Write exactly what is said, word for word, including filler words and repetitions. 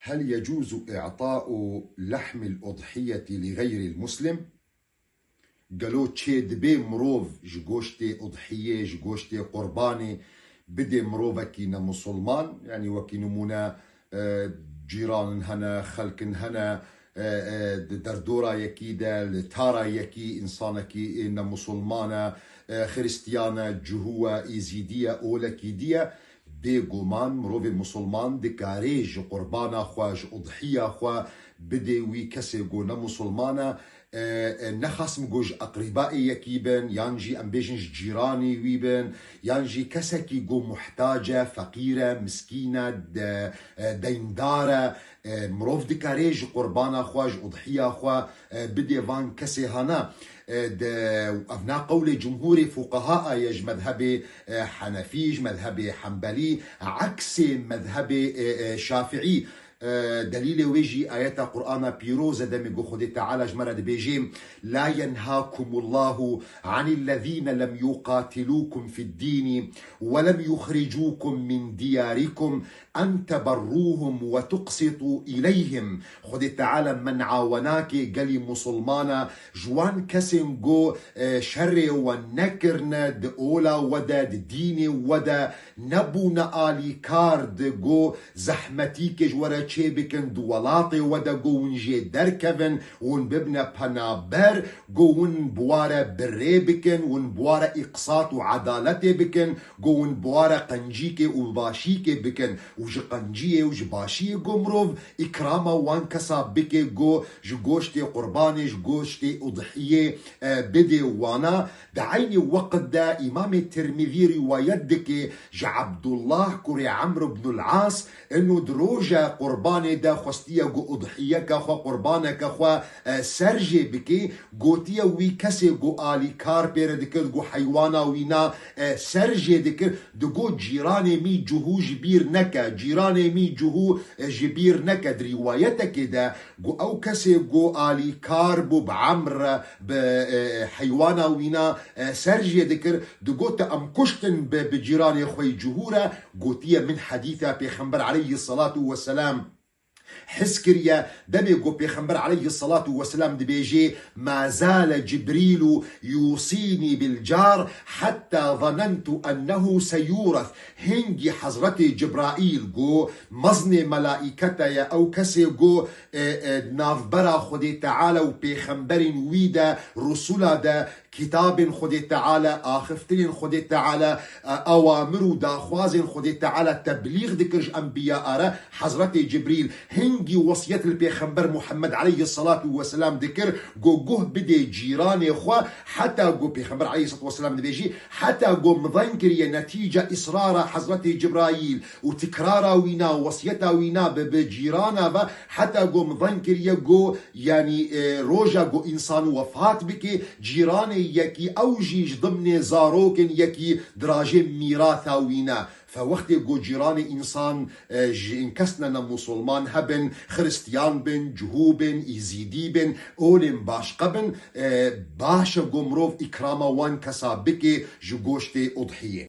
هل يجوز إعطاء لحم الأضحية لغير المسلم؟ Gelo çê dibe mirov ji goştê udhiyê, ji goştê qurbanê bidê mirovekî ne misilman? Yanî wekî nimûne, e, cîranin hene, xelkin hene, e, e, di derdora yekî de, li tara yekî, însanekî ne misilman e, e, xiristiyan e, cihû e, êzîdî ye, olekî dî ye. Bêguman mirovê misilman dikarê ji qurbana xwe, ji udhiya xwe bidê wî kesê ku ne misilman e, e, e, nexasim ku ji eqrîbayê yekî bin, yan jî em bêjin ji cîranê wî bin, yan jî kesekî ku muhtac e, feqîr e, miskîn e, de-, e, deyndar e, e, mirov dikarê ji qurbana xwe, ji udhiya xwe, e, bidê van kesê hana. E, de, ev na qewlê cumhurê fuqaha ye ji mezhebê, e, henefî, ji mezhebê hembelî, eksê mezhebê, e, e, şafiî. E, delîlê wê jî ayeta Qur'ana pîroz e, demê ku Xwedê Teala ji me re dibêjê, "La yenhakumullahu anillezîne lem yuqatilukum fid dîni ve lem yuxricukum min diyarikum en teberruhum ve tuqsitu ileyhim." Xwedê Teala men'a we nake gelî misilmana ji wan kesên ku, e, şerê we nekirine di ola we de, di dînê we de, nebûne alîkar di ku zehmetîkê ji we re çê bikin, di welatê we de ku hûn jê derkevin, hûn bibine penaber, ku hûn bi wa re bi rê bikin, hûn bi wa re îqsat û edaletê bikin, ku hûn bi wa re qencîkê û başîkê bikin û ji qenciyê û ji başiyê ku mirov îkrama wan kesa bike ku ji goştê qurbanê, ji goştê udhiyê, e, bidê wana. Di eynî weqt de Îmamê Tirmîzî rîwayet dike ji Ebdullah kurê Emr ibnul As, inu di roja qurbanê de xwestiye ku udhiyeke xwe, qurbaneke xwe, e, ser jê bike, gotiye wî kesê ku alîkar pê re dikir, ku heywana wîna, e, ser jê dikir, digot cîranê mî cihû ji bîr neke, cîranê mî cihû, e, ji bîr neke. Di rîwayetekê de ku ew kesê ku alîkar bû bi Emr, bi, e, heywana wîna, e, ser jê dikir, digot, "Te em kuştin bi, bi cîranê xwe yî cihû re." Gotiye, "Min hedîsa Pêxember aleyhisselatu vesselam his kiriye." Demê ku Pêxember aleyhisselatu vesselam dibêjê, "Ma zale Cibrîlu yusînî bil car hetta zanentu ennehu seyûres." Hingî Hezretê Cibraîl ku mezinê melaîkete ye, ew kesê ku, e, e, navbera Xwedê Teala û pêxemberên wî de, rusula de, kitabên Xwedê Teala, axiftinên Xwedê Teala, e, awamir û daxwazên Xwedê Teala teblîx dikir ji enbiya re, Hezretê Cibrîl hingî wesiyet li Pêxember Muhammed aleyhisselatu vesselam dikir, ku guh bidê cîranê xwe, heta ku Pêxember aleyhisselatu vesselam dibêjî, heta ku min zan kiriye netîca israra Hezretê Cibraîl û tikrara wîna, wesiyeta wîna bi, bi cîrana ve, heta ku min zan kiriye ku, yanî, e, roja ku însan wefat bike, cîranê yekî ew jî ji dimnê zarokên yekî dirajê mîrata wîna. Fe wextê ku cîranê însan, e, ji in kes ne ne musulman hebin, xiristiyan bin, cihû bin, îzîdî bin, olên başqe bin, e, baş e ku mirov îkrama wan kesa bike ji goştê udhiyê.